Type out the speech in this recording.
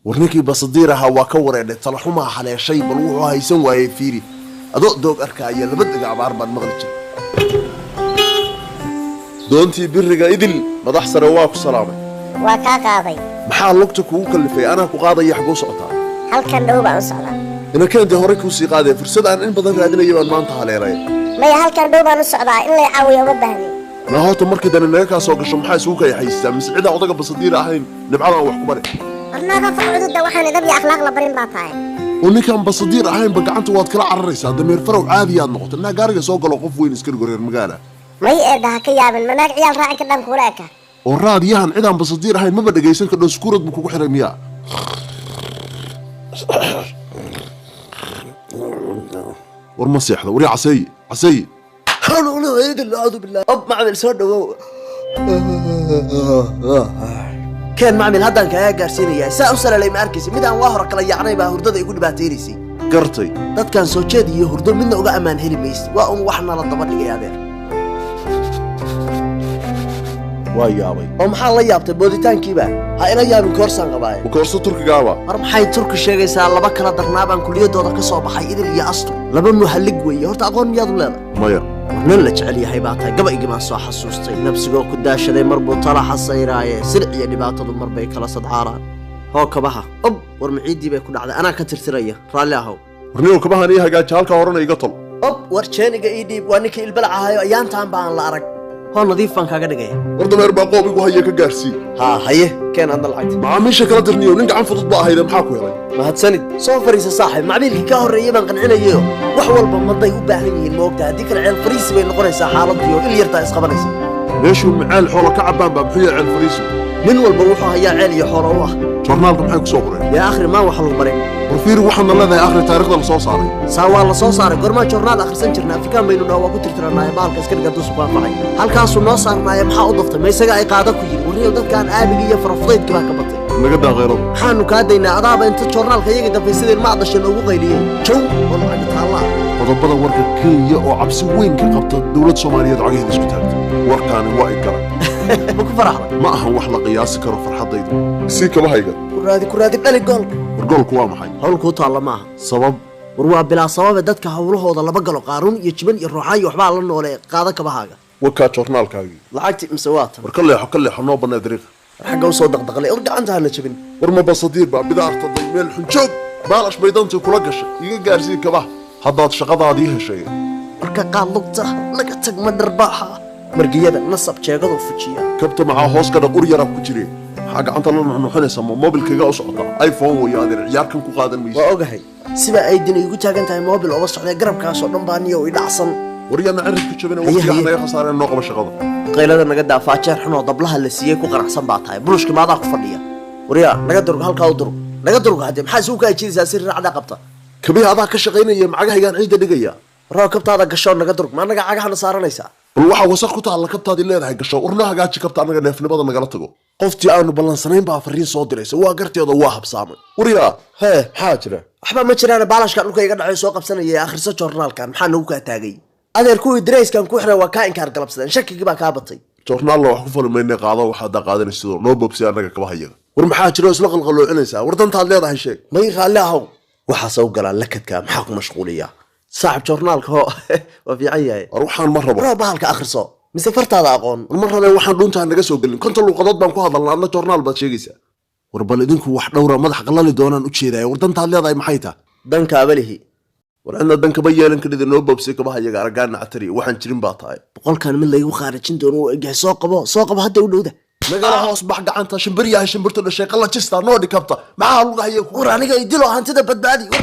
War ninkii basadiir ahaa waa ka wareedhay, talaxumaa haleeshay. Bal wuxuu haysan waayey fiiri, adoo doog arkaaya laba dega abaar baan maqli jiray. Doontii biriga idil, madax sare, waa ku salaamay. Waa kaa qaaday. Maxaa lugta kugu kallifay? Anaa ku qaadaya, xaguu socotaa? Halkan dhow baan u socdaa. Inakeentay horey kuu sii qaadaya, fursad aan in badan raadinaya baan maanta haleelay. Maya, halkan dhow baan u socdaa, in lay caawiyo uma baahni. Naa horta markii dani naga kaa soo gasho, maxaa isugu kayaxaystaa? Mise cidaan odaga basadiir ahayn nibcadaan wax ku bari? Warnaaga faq cududa, waxaan idab iyo akhlaaq la barin baa tahay. Oo ninkaan basadiir ahaynba gacanta waad kala cararaysaa, dameer farow caadiyaad noqotay. Naa gaariga soo galo, qof weyn iska dhigo, reer magaala. May eedda, ha ka yaabin, ma naag ciyaal raacin ka dhan kuula eka. Oo raadiyahan cidaan basadiir ahayn maba dhegaysan kadho, skuurad buu kugu xiray miyaa? War ma seexda? Waryaa caseeye, caseeye. Acuudu billah. Ob macmil, soo dhawow. Keen macmil, haddaan kaaga gaarsiinayaa. Saa u salalay ma arkaysa? Midaan waa hore kala yaacnay baa hurdada igu dhibaataynaysay. Gartay. Dadkan soo jeed iyo hurdo midna uga ammaan heli maysid, waa un wax nala daba dhigay, adeer. Waa yaabay. Oo maxaa la yaabtay? Booditaankiiba ha ila yaabin, koorsaan qabaaye. Ma koorso turkigaaba? Mar maxay turki sheegaysaa? Laba kala darnaabaan kuliyadooda ka soo baxay, idil iyo astur, laba muhallig weeye. Horta aqoon miyaad u leedahay? Maya. War nin la jecel yahay baa tahay. Gabaygii baan soo xasuustay: nabsigoo ku daashaday mar buu talaxa sayraaye, silic iyo dhibaatadu mar bay kala sadcaaraan. Hoo kabaha. Ob, war maciiddii bay ku dhacday, anaa ka tirtiraya, raalli ahow. Warniyow, kabahan ii hagaaja, halkaa horena iga tol. Ob, war jeeniga ii dhiib, waa ninkii ilbalac ahayo, ayaantaan baan la arag. Hoo, nadiif baan kaaga dhigaya. War dameer baa qoob igu haya, ka gaarsii. Haa, haye, keen adna lacagta. Macaamiisha kala dirniyow, nin gacan fudud ba ahayde, maxaa ku helay? Mahadsanid, soo fariisa saaxiib. Macmiilkii kaa horreeyey baan qancinayayo, wax walba maday u baahan yihiin, ma ogta? Haddii kale ceel fariisi bay noqonaysaa xaaladii, oo il yartaa isqabanaysa. Meeshuu maceel xoola ka cabbaan baa, muxuu yahay ceel fariisi? Nin walba wuxuu hayaa ceel iyo xoolo u ah. Joornaalka maxay ku soo qoreen? Yaa akhri maan wax lagu barin. War fiiri, waxaadna leedahay akhri taariikhda la soo saaray. Saa waa la soo saaray? Gormaa joornaal akhrisan jirna? Afrikaan baynu dhaho, waa ku tirtiranaaye. Bahalka iska dhiga dusu ku anfacay, halkaasuu noo saarnaaye. Maxaa u daftay? Ma isaga ay qaada ku yidhi? Warriyow, dadkaan aabiga iyo farafudaydka baa ka batay. Naga daa khayrada. Maxaanu kaa daynaa? Adaaba inta joornaalka iyagii dafaysadeen ma adasha noogu qayliyey, jow oo lacag taalla ah. Qodobada warka: Kenya oo cabsi weyn ka qabta dowlad Soomaaliyeed cagaheeda isku taagta. Warkaani waa i galay. Ma ku faraxda? Ma ahan wax la qiyaasi karo farxaddaydu. Sii kabahayga. Ku raadi, ku raadi, dhali goolka. War goolku waa maxay? Hawl kuu taalla maaha. Sabab? War waa bilaa sababe, dadka hawlahooda laba galo, qaaruun iyo jiban iyo ruuxaan iyo waxbaa la noole. Qaada kabahaaga. Wakaa joornaalkaagii. Lacagti mise waa tan? War ka leexo, ka leexo, noo bannee dariiqa. War xagga usoo daqdaqlay, war gacanta hana jabin. War ma basadiir baa bidaartaday? Meel xun joog, baalash bay dantii kula gashay. Iga gaarsii kabaha haddaad shaqadaadii heshay. Marka qaad lugta, naga tag, ma dharbaaxa margiyada nasab jeegadu fujiya. Kabta maxaa hoos ka dhaq? Ur yaraa ku jire, maxaa gacanta la nuxnuxinaysaa? Ma mobilkayga u socotaa? iPhone wayo adeer, ciyaarkan ku qaadan maysa. Waa ogahay, sida ay dina igu taagan tahay mobil oba socday, garabkaasoo dhan baa niyow i dhacsan. War yaana cirridka jabina. Haye, waqtiga haye. Naga khasaareen, noo qaba shaqada. Qaylada naga daafaa, jeer xunoo dablaha la siiyey ku qanacsan baa tahay. Burushka maadaa ku fadhiya? Waryaa, naga durga, halkaa u durug, naga durga. Haddee maxaa isugu kaa jiidaysaa? Si raacdaa qabta. Kabihi adaa ka shaqaynaya, macagahaygaan ciidda dhigaya. Warraa, kabtaada gashoo, naga durug, ma annaga cagahana saaranaysaa? Bal waxaa wasaq ku taalla kabtaadii leedahay gasho. War noo hagaaji kabta, annaga neefnimada nagala tago. Qoftii aanu ballansanayn baa fariin soo diraysa, waa garteeda, waa habsaamay. Waryaa! Hee. Maxaa jira? Waxba ma jiraan, baalashka dhulka iga dhacay soo qabsanaya ee akhriso joornaalkan. Maxaa nagu kaa taagay adeer? Kuwii darayskan ku xiran waa kaa inkaar galabsadeen, shakigii baa kaa batay. Joornaalna wax ku fali mayne, qaado waxaad qaadanaysidoo noo boobsi annaga kabahayaga. War maxaa jira oo isla qalqaloocinaysaa? War dantaad leedahay sheeg. May, raalli ahow, waxaase u galaa lakadka, maxaa ku mashquuliyaa saaxib? Joornaalka hoo, waa fiican yahay. War waxaan ma rabo. Warraa, bahalka akhriso, mise fartaada aqoon? War ma rabeen, waxaan dhuuntaan naga soo gelin. 50 luuqadood baan ku hadalnaa, adna joornaal baad sheegaysaa. War bal idinku wax dhowra, madax qallali doonaan u jeedaya. War dantaad leedahay maxay tahay? Dankaabalihi. War cidna dan kaba yeelan kadhida, noo boobsay kabahayaga. Aragaana catari, waxaan jirin baa tahay. Boqolkan mid laygu khaarijin doono uu egyahay, soo qabo, soo qabo, hadda u dhowda. Nagala hoos bax gacanta, shimbir yahay shimbirtu dhashay, qallajista noo dhikabta. Maxaa lugahaya ku War aniga idilo, hantida badbaadi war.